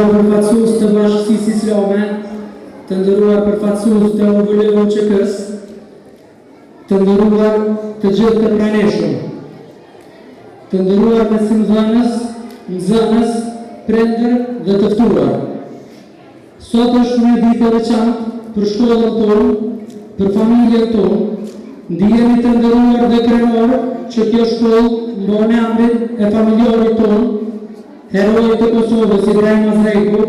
nderuar përfaqësues të Bashkësisë Islame, të nderuar përfaqësues të OVL-UÇK-së, të nderuar të gjithë të pranishëm, të nderuar mësimdhënës, nxënës, prindër dhe të ftuar. Sot është një ditë e veçantë për shkollën tonë, për familjen tonë. Ndihemi të nderuar dhe krenar që kjo shkollë mban emrin e familjarit tonë, heroit të Kosovës Ibrahim Mazreku.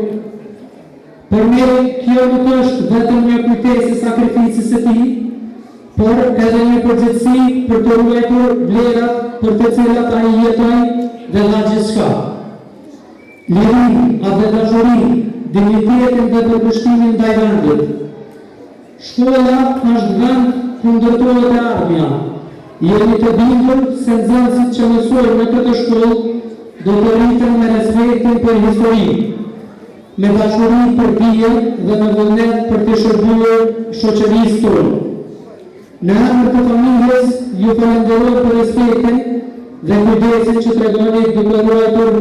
Për ne kjo nuk është vetëm një kujtesë e sakrificës së tij, por edhe një përgjegjësi për të ruajtur vlerat për të cilat ai jetoi dhe dha gjithçka. Lirinë, atdhedashurinë, dinjitetin dhe përkushtimin ndaj vendit. Shkolla është vend ku ndërtohet e ardhmja. Jemi të bindur se nxënësit që mësojnë në këtë shkollë do të rriten me respektin për historinë, me dashuri për dijen dhe me vullnet për t'i shërbyer shoqërisë tonë. Në emër të familjes, ju falenderojmë për respektin dhe kujdesin që tregoni duke ruajtur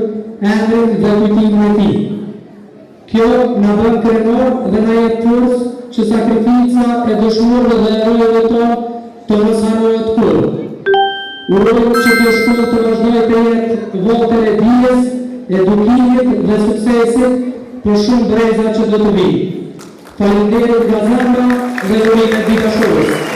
emrin dhe kujtimin e tij. Kjo na bën krenar dhe na jep forcë që sakrifica e dëshmorëve dhe heronjve tonë të mos harrohet kurrë. Urojmë që kjo shkollë të vazhdojë të jetë vatër e dijes, edukimit dhe suksesit për shumë breza që do të vijnë. Faleminderit nga zemra dhe urime Dita e Shkollës.